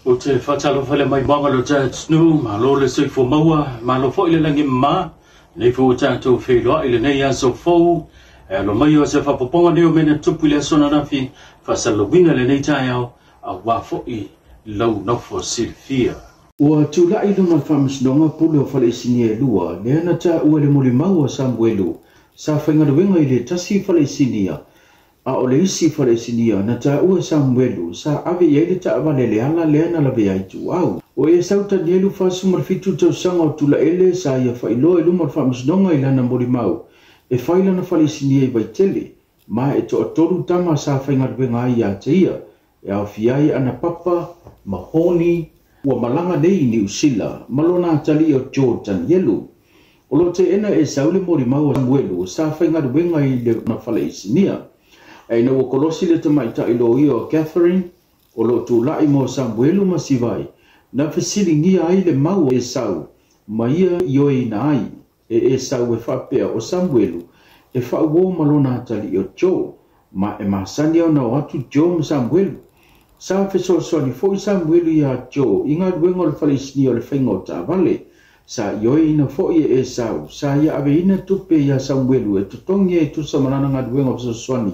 Ou te faatalofa i le maimoaga o lo tatou atunuu, malo le soifua maua, malo foi le lagi e mama, lenei foi ua tatou feiloai i lenei aso fou, e alo mai o se faapopoga nei o mea na tupu i le aso ananafi, faasalalauina lenei taeao, aua foi lau nofo silafia. Ua tulai i luma o le Faamasinoga Pule o Faleisinia e 2, lea na taua i le molimau a Samuelu sa faigaluega i le tasi Faleisinia, a o le isi Faleisinia na taua e Samuelu sa ave i ai le taavale a Leala lea na lavea ai Tuau. O Esau Tanielu 47 tausaga o Tulaele sa ia faailoa i luma o le Faamasinoga i lana molimau e fai lana Faleisinia i Vaitele, ma e toatolu tama sa faigaluega ai ia te ia, e aofia ai ana papa ma Honi ua malaga nei i Niu Sila ma lona atalii o George Tanielu. O lo o teena e Esau le molimau a Samuelu sa faigaluega i lona faleisinia. Ae ina ua kolosi le tamaitai loia o Catherine, o lo o tulai mo Samuelu ma Sivai, na fesiligia ai le mau a Esau ma ia ioeina ai e Esau e faapea o Samuelu e faauo ma lona atalii o Joe, ma e masani ona o atu Joe ma Samuelu. Sa fesoasoani foi Samuelu iā Joe i galuega o le faleisinia o le faiga o taavale. Sa ioeina foi e Esau, sa ia aveina tupe iā Samuelu e totogi ai e tusa ma lana galuega fesoasoani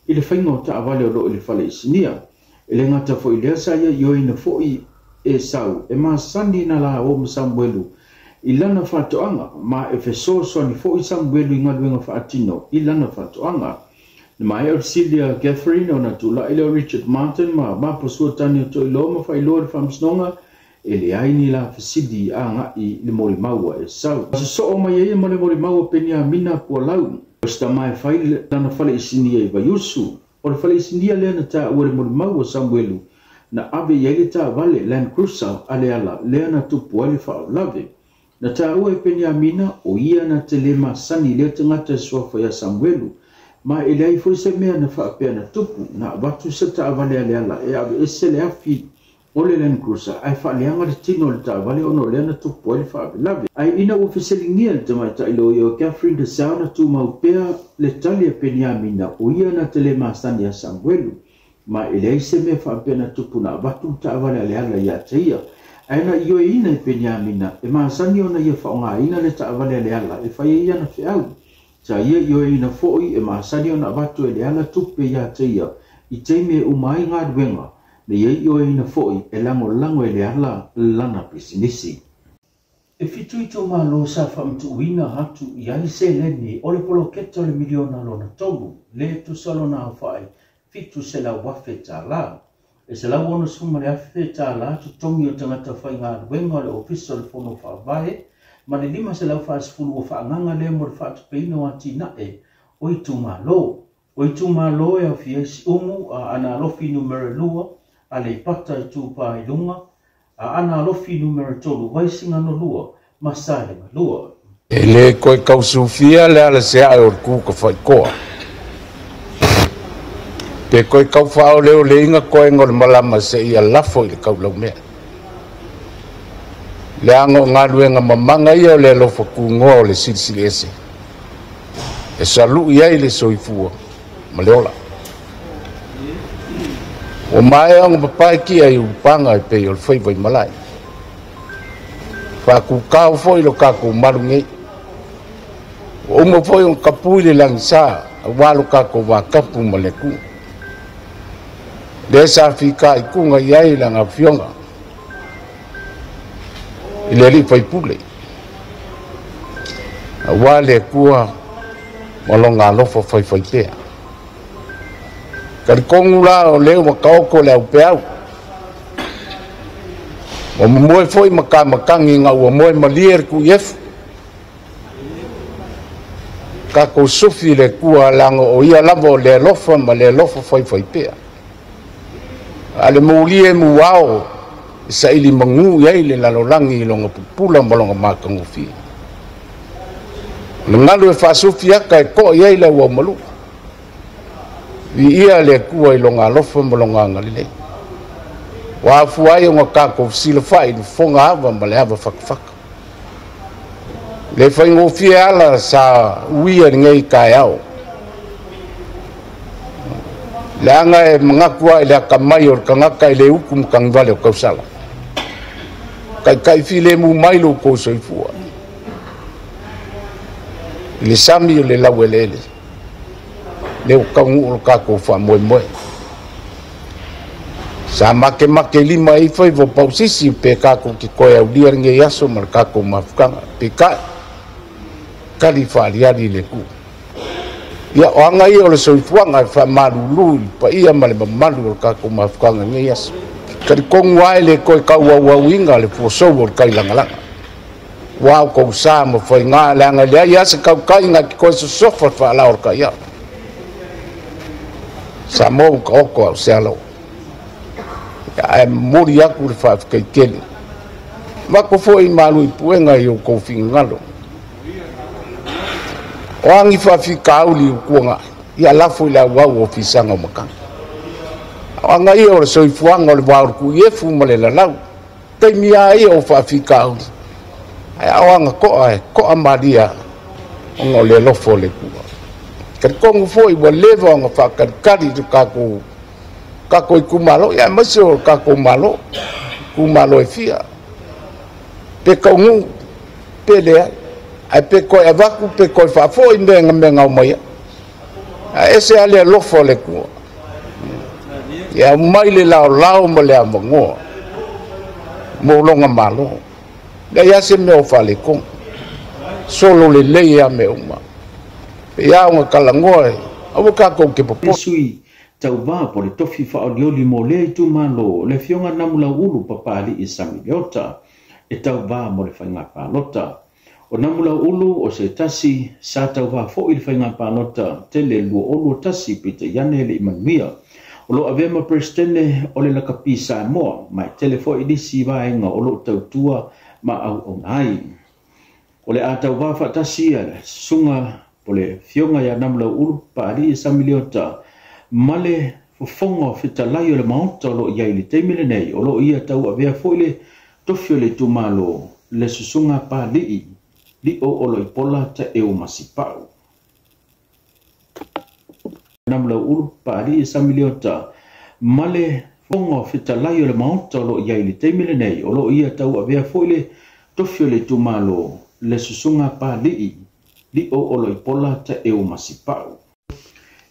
i le faiga o taavale o lo o i le faleisinia. E le gata foi i lea, sa ia ioeina foi Esau e masani na la o ma Samuelu i lana faatoaga, ma e fesoasoani foi Samuelu i galuega faatino i lana faatoaga. Na maea o le fesili a Catherine ona tulai lea o Richard Martin ma Maposua Tani o Toiloa ma faailoa i le Faamasinoga e leai ni la fesili agai i le molimau a Esau. Sosoo mai ai ma le molimau a Peniamina Pualau, o se tama e fai lana faleisinia i Vaiusu. O le faleisinia lea na taua i le molimau a Samuelu na ave i ai le taavale Land Cruiser a Leala lea na tupu ai le faalavelave. Na taua e Peniamina o ia na te le masani lea tagata e suafa ia Samuelu, ma e leai foi se mea na faapea na tupu, na avatu se taavale a Leala e aveese le afi o le Land Cruiser ae faaleaga le tino o le taavale ona o lea na tupu ai le faalavelave. Ae ina ua fesiligia le tamaitai loia o Catherine de Sau na tumau pea le tali a Peniamina o ia na te le masani a Samuelu, ma e leai se mea faapea na tupu na avatu le taavale a Leala ia te ia. Ae na ioeina e Peniamina e masani ona ia faaaogaina le taavale a Leala e fai ai ana feau. Sa ia ioeina foi e masani ona avatu e Leala tupe ia te ia i taimi e uma ai galuega, na ia ioeina foi e lagolago e Leala lana pisinisi. E 7 itumalo sa faamatuuina atu i ai seleni o le poloketi o le miliona lona 3, le tusa lona aofai $700,000. E $160,000 totogi o tagata faigaluega o le Ofisa o le Fono Faavae, ma le 540 ua faagaga lea mo le faatupeina o atinae o itumalo. O itumalo e aofia ai Siumu, Aana Alofi numera 2, Aleipata Itupa i Luga, Aana Alofi numera 3, Vaisigano 2, ma Salega 2. E le koe kausufia le ala se ae o le kuka whaikoa. Pe koe kauwhao leo le inga koe ngol malama se ia lafo i le kaulau mea. Le ango ngaluenga mamanga ia o le alofa kungoa o le silisili ese. E salu ia i le soifua ma le ola. O mae anga papai kia i upanga i pe o le whaiwa i malai. Whakukau foi lo kako maru ngei. O uma foi o kapui le langisa, a walo kako wā kapu ma le ku. Le sa fika i kunga i ai langa fionga. I le li whaipule. A wā le kua malonga alofa whaiwhaitea. Kari kongu la o leo makaoko le au peau. O moe foi maka makangi ngā ua moe malie ku iefu. Kako sufi le kua lango o ia lava o le alofa ma le alofa whaiwhaipea. A le maulie muao sa ili mangu iai le lalolangi i longa pupula ma longa makangofia. Le ngalu e whaasufi aka e koa iai le ua malu. I ia le kua i longa alofa ma longa angalilei. Wa afu ai o ngā kako silafai i fonga ava ma le ava whakawhaka. Le whaingofia ala sa uia ngei kai ao. Leaga e manatu ai le akamai o le tagata e le utu ma tagivale o tausala. Taitai filemu mai lo kou soifua. I le sami o le laueleele. Le o taunuu lo tatou faamoemoe. Sa makemake lima ai faiva o pausisi pe tatou te toe aulia lenei aso ma le tatou mafutaga. Peitai, tali faaliali le Atua. Ia, o aga ia o le soifuaga e faamalulu i le paia ma le mamalu o le tatou mafutaga i lenei aso. Talitonu lava e le toe tauauauina le fuasou o le tailagalaga. Ua o tou sa ma faiga leaga e leai lava se tautai na te toe sosofa le faalao o le taiao. Samoa ua taoto a o se alo. Ae momoli atu le faafetai tele. Avatu foi malu i puega i outou finagalo. O a ni faafitauli ua tuanai, ia lafo i le auau o fisaga o matagi. O aga ia o le soifuaga o le va o le tuiefu ma le lalau. Taimi lava ia o faafitauli, ae o aga toa e toa malie ona o le alofa o le Atua. Talitonu foi ua leva ona faatalitali i le tatou itumalo, ia aemaise o le tatou Malo, itumalo e fia, pe taunuu, pe leai, ae pe toe avatu, pe toe faafoi mea na mea na omai ai. Ae ese lava le alofa o le Atua. Ia aumai le laolao ma le avanoa mo lona Malo. Leai lava se mea o faaletonu. Solo lelei lava mea uma. Pei lava ona talanoa, aua tatou te popole. Sui Tauva po o le tofi faaolioli mo lea itumalo, le Afioga Namulauulu Papalii Sami Leota, e tauva mo le faiga palota. O Namulauulu o se tasi sa tauva foi i le faiga palota tele 2021, peitai ane e le i manuia. O lo o avea ma Peresetene o le Lakapi Samoa, ma e tele foi nisi vaega o lo o tautua ma auauna ai. O le a tauva faatasi a le Susuga po o le Afioga ia Namulauulu Papalii Sami Leota ma le Fofoga o Fetalai o le Maota o lo o i ai i le taimi lenei, o lo o ia tauavea foi le tofi o le itumalo, le Susuga Palii Lio Oloipola Taeu Masipau. Namulauulu Papalii Sami Leota ma le Fofoga o Fetalai o le Maota o lo o i ai i le taimi lenei, o lo o ia tauavea foi le tofi o le itumalo, le Susuga Palii Lio Oloipola Taeu Masipau.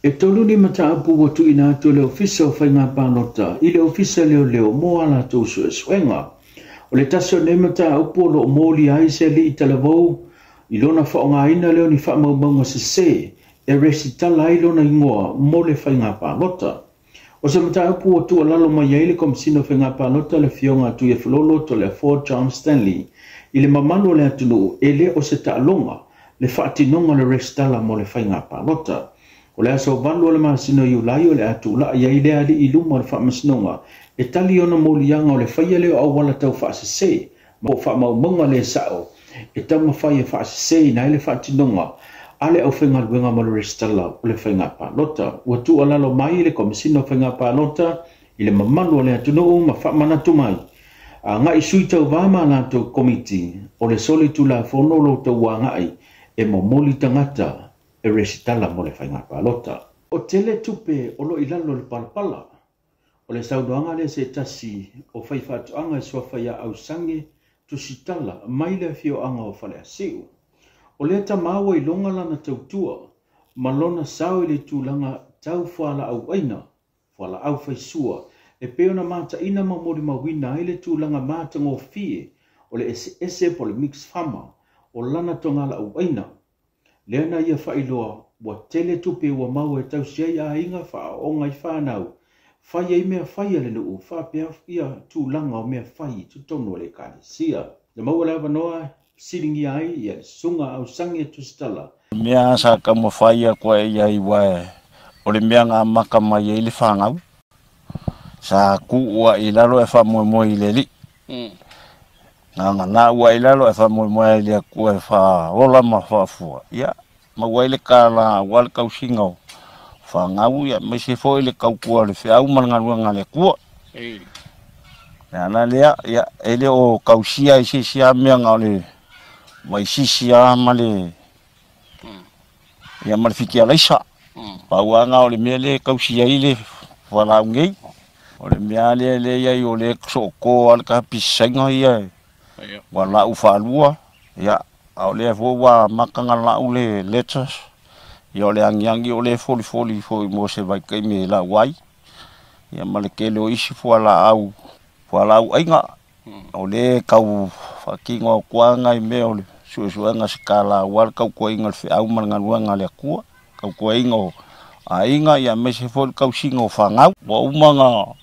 E tolu ni mataupu ua tuuina atu e le Ofisa o Faiga Palota i le Ofisa Leoleo mo a latou suesuega. O le tasi o nei mataupu o lo o molia ai se alii talavou i lona faaaogaina lea o ni faamaumauga sese e resitala ai lona igoa mo le faiga palota. O se mataupu ua tuualalo mai ai le Komesina o Faiga Palota le Afioga a Tuiafololo Toleafoa John Stanley i le mamalu o le atunuu e le o se taaloga le faatinoga o le resitala mo le faiga palota. O le aso 8 o le masina o Iulai o le a tulai ai lea alii i luma o le Faamasinoga e tali ona moliaga o le faia lea o auala tau faasese ma po o faamaumauga le sao e taumafai e faaseseina ai le faatinoga a le aufaigaluega mo le resitala o le faiga palota. Ua tuualalo mai le Komesina o Faiga Palota i le mamalu o le atunuu ma faamanatu mai agai sui tauva ma latou komiti o le solitulafono o lo outou agai e momoli tagata e resitala mo le faiga palota. O tele tupe o lo o i lalo o le palapala. O le saunoaga lea se tasi o faifaatoaga e suafa ia Ausange Tusitala mai le afioaga o Faleasiu. O lea tama ua iloga lana tautua ma lona sao i le tulaga tau fualaauaina, fualaau faisua, e pei ona mataina ma molimauina ai le tulaga matagofie o le eseese po o le mix farmer o lana togalaauaina. Lea na ia faailoa ua tele tupe ua maua e tausi ai aiga, faaooga i fanau, fai ai mea fai a le nuu, faapea ia tulaga o mea fai i totonu o le ekalesia. Na maua le avanoa e fesiligia ai ia le Susuga Ausangi Tusitala. Mea sa taumafai atu ai i ai aua o le mea na amata mai ai le fanau. Sa tuu ai i lalo e faamoemoe i le Alii. Na nau ai i lalo e faamoemoe ai i le Atua e faaola ma faafua. Ia, maua ai le kālā aua le tausiga o fanau, ia aemaise foi le tautua o le feau ma le galuega a le Atua. Le ala lea, ia, e le o tausia i se isi lava mea na o le vaisisi lava ma le, ia ma le fiti alaisa. Pau lava na o le mea lea e tausi ai le Fualaau nei. O le mea lea lea i ai o le so'oto a le kapisi saina ia ua la'u faalua. Ia a o lea foi ua amata ona la'u le lettuce. Ia o le agiagi o lea e folifoli foi mo se vaitaimi e la'u ai. Ia ma le tele o isi fualaau fualaau aina o lea tau faatino atu lava nai mea o le suesuega se tala aua le tautuaina o le feau ma le galuega a le Atua, tautuaina o aiga ia aemaise foi le tausiga o fanau. Ua uma ona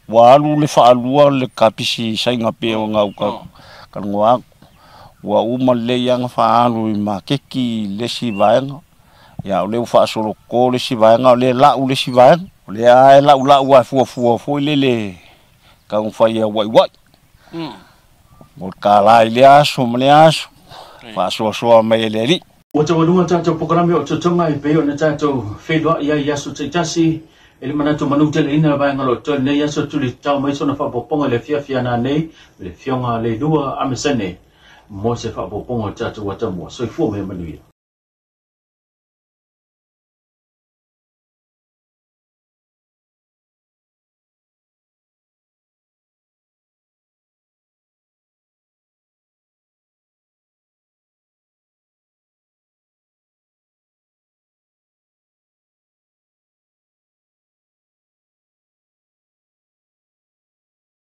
ua alu le faalua le kapisi saina pei ona ou talanoa atu. Ua uma lelei lava ona faaalu i maketi i le isi vaega. Ia o lea ua faasoloto le isi vaega, o lea e la'u le isi vaega. O lea lava e la'ula'u lava e fuafua foi lele taumafai e ua'iua'i mo le $1 i lea aso ma lea aso faasoasoa mai e le Alii. Ua taualuga tatou polokalame o totoga e pei ona tatou feiloai ai i aso taitasi e le manatu manuteleina le vaega o lo o totoe lenei aso tulitao mai sona faaopoopoga i le afiafi a nanei i le Afioga Leilua Amesene mo se faaopoopoga o le tatou atamua. Soifua ma ia manuia.